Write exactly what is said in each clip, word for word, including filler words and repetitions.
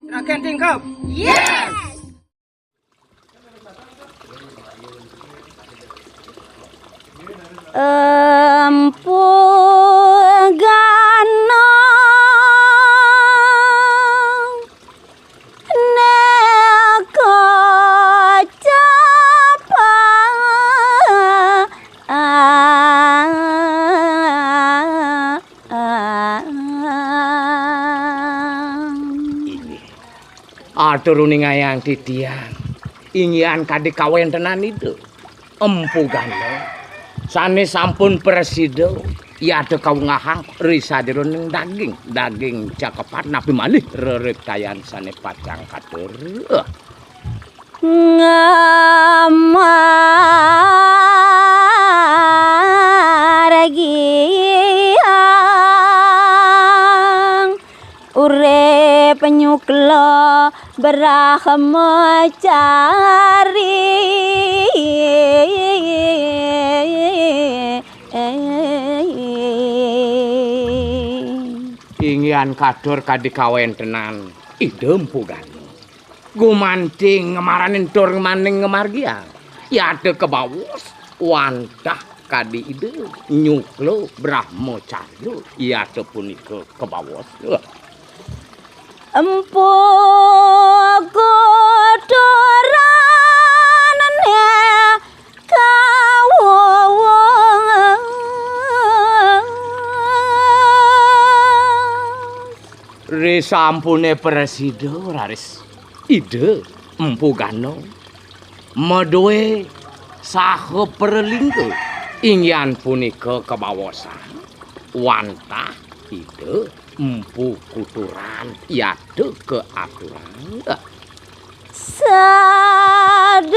Raken Tingkep. Yes. Empu Gano neka capa. Inggih. Atur uningayang titiang, inggihan kadi kawéntenan Ida. Empu Gana sané sampun prasida yata kawengahang ri sajeroning daging, daging cakepan napi malih reriptayan sané pacang katur. Ngamargiang urip nyukla brahmacari. Inggihan katur kadi kawéntenan Ida Empu Gana. Gumanti ngamaranin tur maning ngamargiang. Yata kabaos wantah kadi Ida nyukla brahmacarya, yata punika kabaos. Empu kuturan kawong. Risampuné prasida raris Ida Empu Gana madué saha pralingga, inggihan punika kabaosan wantah Ida Empu Kuturan yata kaaturang. Sadurungé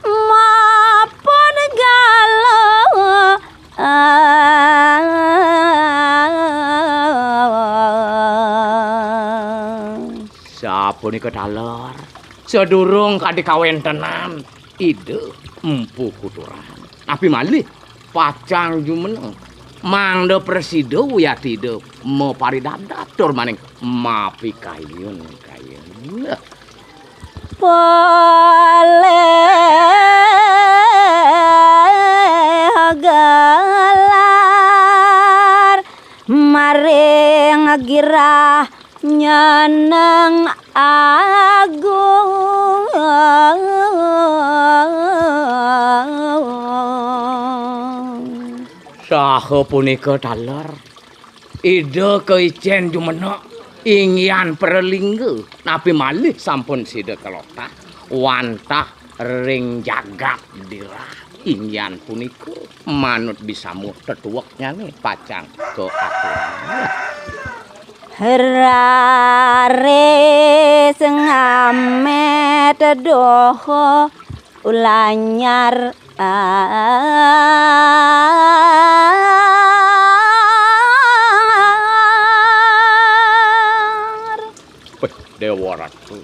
mapun galuh. Sapunika taler, sadurung kadi kawéntenan Ida Empu Kuturan. Napi malih pacang jumeneng, mangda prasida wiatida maparidadat tur maning mapikayun-kayun. Polih gelar maring girah Nyanang Agung. Saha punika taler, Ida kaicén jumeneng inggihan pralingga, napi malih sampun sida kalotah wantah ring jagat dirah. Inggihan punika manut bisama tetueknyané pacang kaaturang. Raris ngamét doha ulanyar. Wéh, Déwa Ratu.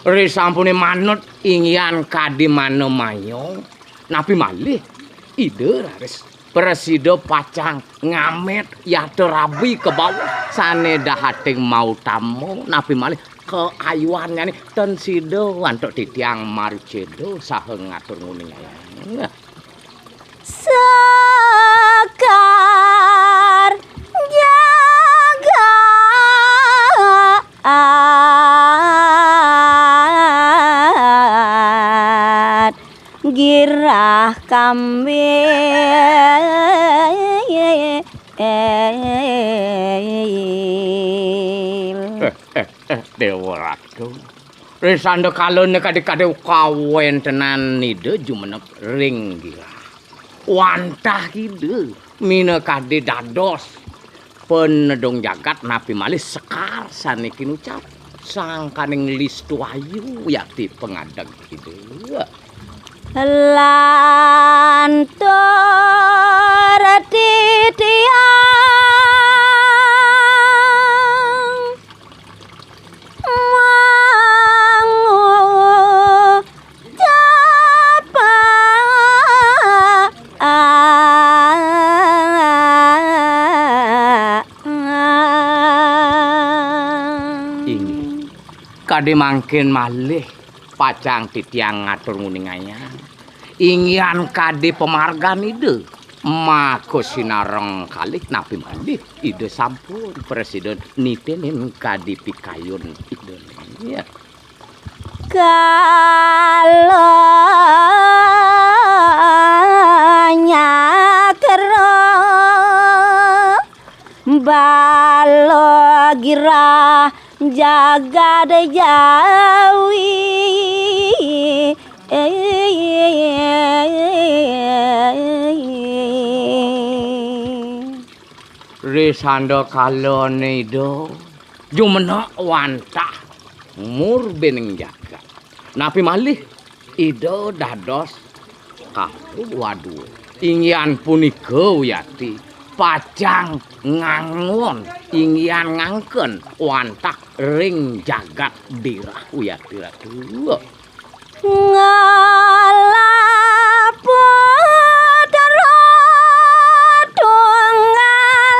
Risampuné manut inggihan kadi manamaya. Napi malih Ida raris prasida pacang ngamét yata rabi kabaos sané dahating mautama, napi malih kaayuannyané tan sida antuk titiang maricéda saha ngatur nguningayang. Sekar jagat girah kambil. Eh, eh, eh, Déwa Ratu. Risanda kalané kadi-kadi kawéntenan Ida jumeneng ring girah. Wantah Ida minakadi dados panedung jagat napi malih sekar sané kinucap sangkaning listu ayu yati pangadeg Ida. Lantur titiang mangucapaken Kadi mangkin malih pacang titiang ngatur nguningayang. Inggihan kadi pamargan Ida, maka sinareng kalih napi malih Ida sampun prasida nitinin kadi pikayun Ida. Ya. Kala nyakra bala girah jagat Jawi. Ri sandakala Ida jumeneng wantah murbining jagat. Napi malih Ida dados kalu wadua. Inggihan punika wiakti pacang ngangon, inggihan ngangken wantah ring jagat birah wiakti Ratu. Ngalap putra tunggal.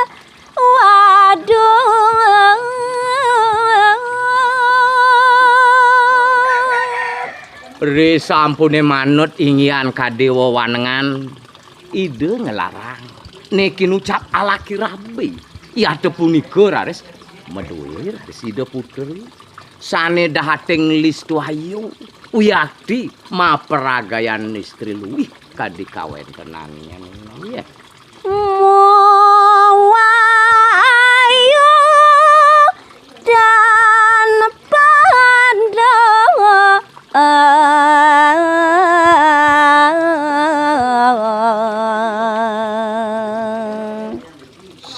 Waduh. Ri sampune manut inggihan kadi wewanengan, Ida nglarang. Niki nucap alaki rabi. Yata punika raris madué raris Ida putri. Sane dahating listu ayu, wiakti mapragayan istri luih kadi kawentenan. Iya. Muayu dan pada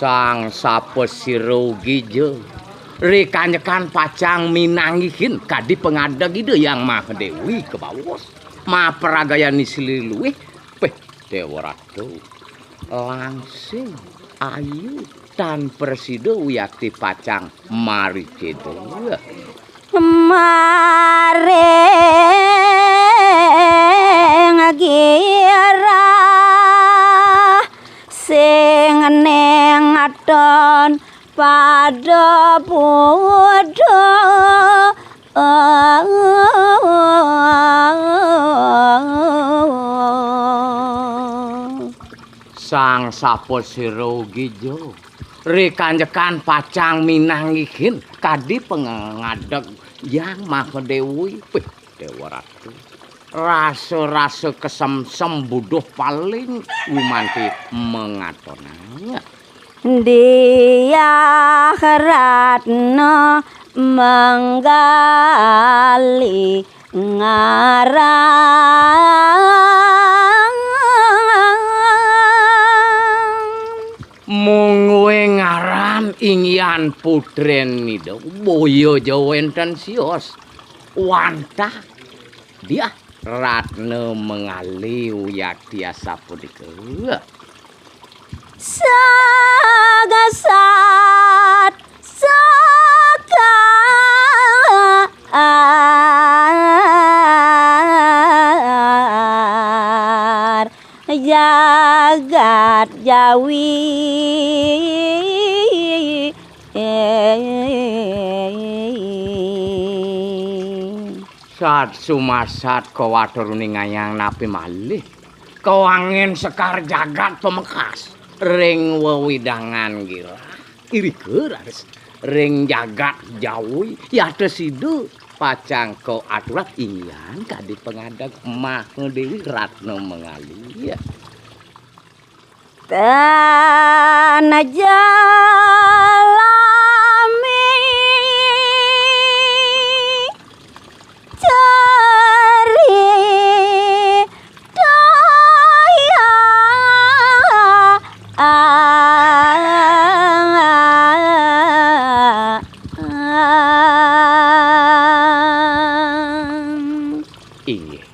Sang Sapasira ugi ja. Rikanjekan pacang minanggihin kadi pangadeg Ida Hyang Maha Dewi kabaos. Mapragayan istri luih, peh, Dewa Ratu. Langsing ayu tan prasida wiakti pacang marikeda. Maring girah sing ning aton pada buduh. Sang Sapasira ugi ja. Rikanjekan pacang minanggihin kadi pangadeg Hyang Maha Dewi. Pih, Dewa Ratu. Rasa-rasa kesemsem buduh paling gumanti mangatonang. Diah Ratna Manggali ngaran. Mungguing ngaran inggihan putrin Ida, boya ja wenten sios. Wantah Diah Ratna Manggali wiakti asapunika. Sagasat sakar jagat Jawi. Sat sumasat kawatur ningayang napi malih. Kawangin sekar jagat pamekas ring wewidangan girah. Irika raris ring jagat Jawi, yata sida pacang kaaturan inggihan kadi pangadeg Maha Dewi Ratna Manggali. Tan jalami cerita. Inggih.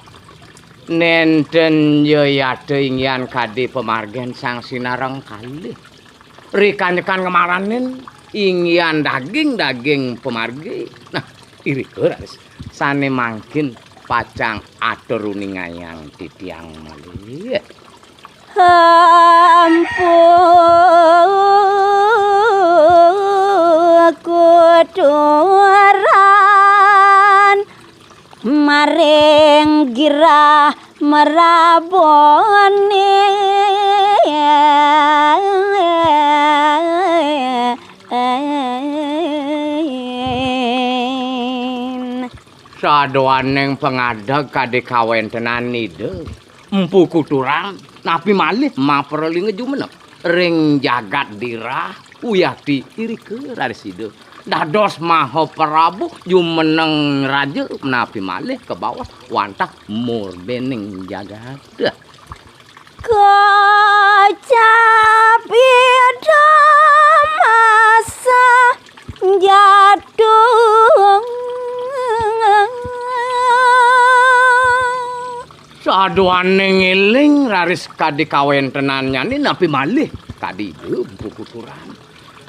Nenten yayata inggihan kadi pamargin Sang Sinareng kalih. Rikanjekan ngamaranin inggihan daging-daging pamargi. Nah, irika raris sane mangkin pacang atur uningayang titiang malih. Empu kuturan. kirah merabone. Sadoaning pangadeg kadi kawentenan Ida Empu Kuturan, napi malih maprelinga jumeneng ring jagat Dirah, uyati irika raris Ida dados Maha Prabu jumeneng raja, napi malih kabaos wantah murbening jagat. Kocap ida masa jatuh. Saduaning ngiling raris kadi kawentenannyané napi malih kadi Ida Empu Kuturan.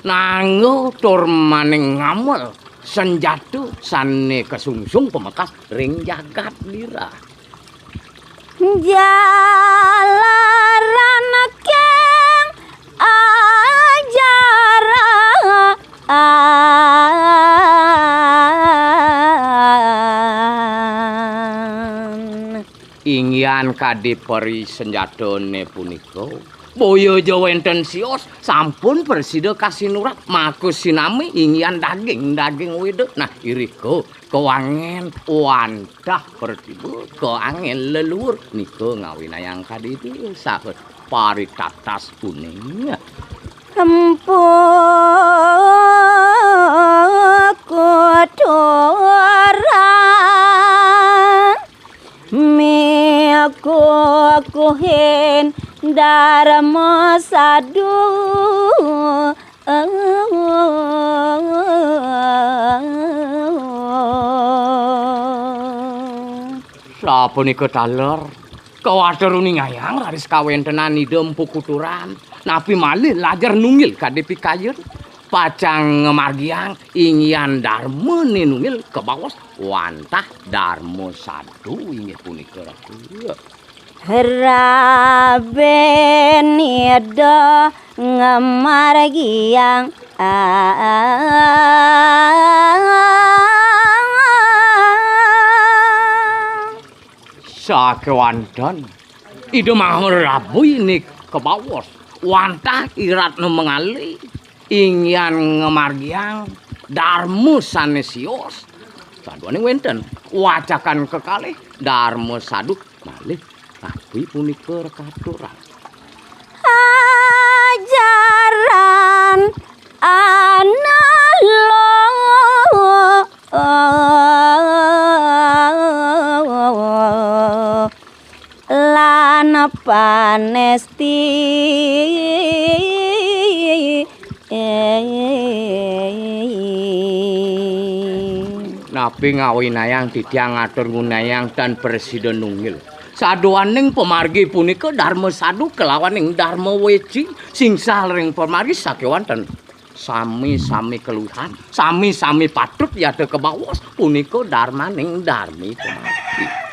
Nanggo tur maning ngamel senjata sané kasungsung pamekas ring jagat Dirah. Jalaran keng ajaraan. Inggihan kadi peri senjatané punika, boya ja wénten sios, sampun prasida kasinurat, maka sinami inggihan daging, daging Wéda. Nah, irika kawangén wantah pratiba, kawangén leluhur, nika ngawinayang kadi Ida saha paritatas kuning. Empu Kuturan mikukuhin Darma Sadu. Sapunika taler, kawatur uningayang raris kawéntenan Ida Empu Kuturan, napi malih lajar nunggil kadi pikayun, pacang ngamargiang inggihan darmané nunggil kabaos wantah Darma Sadu inggih punika Ratu. Rabin Ida ngamargiang. Sakéwanten Ida Maha Rabu inggih kabaos wantah I Ratna Mangali inggihan ngamargiang darma sané sios. Saduaning wénten wacakan kekalih Darma Sadu malih napi punika katurang. Ajaran analog lan panesti. Napi ngawinayang titiang ngatur ngunayang tan prasida nunggil. Saduaning pamargi punika Darma Sadu kalawaning Darma Weci, singsal ring pamargi sakéwanten. Sami-sami kaluihan, sami-sami patut yata kabaos, punika darmaning darmi pamargi.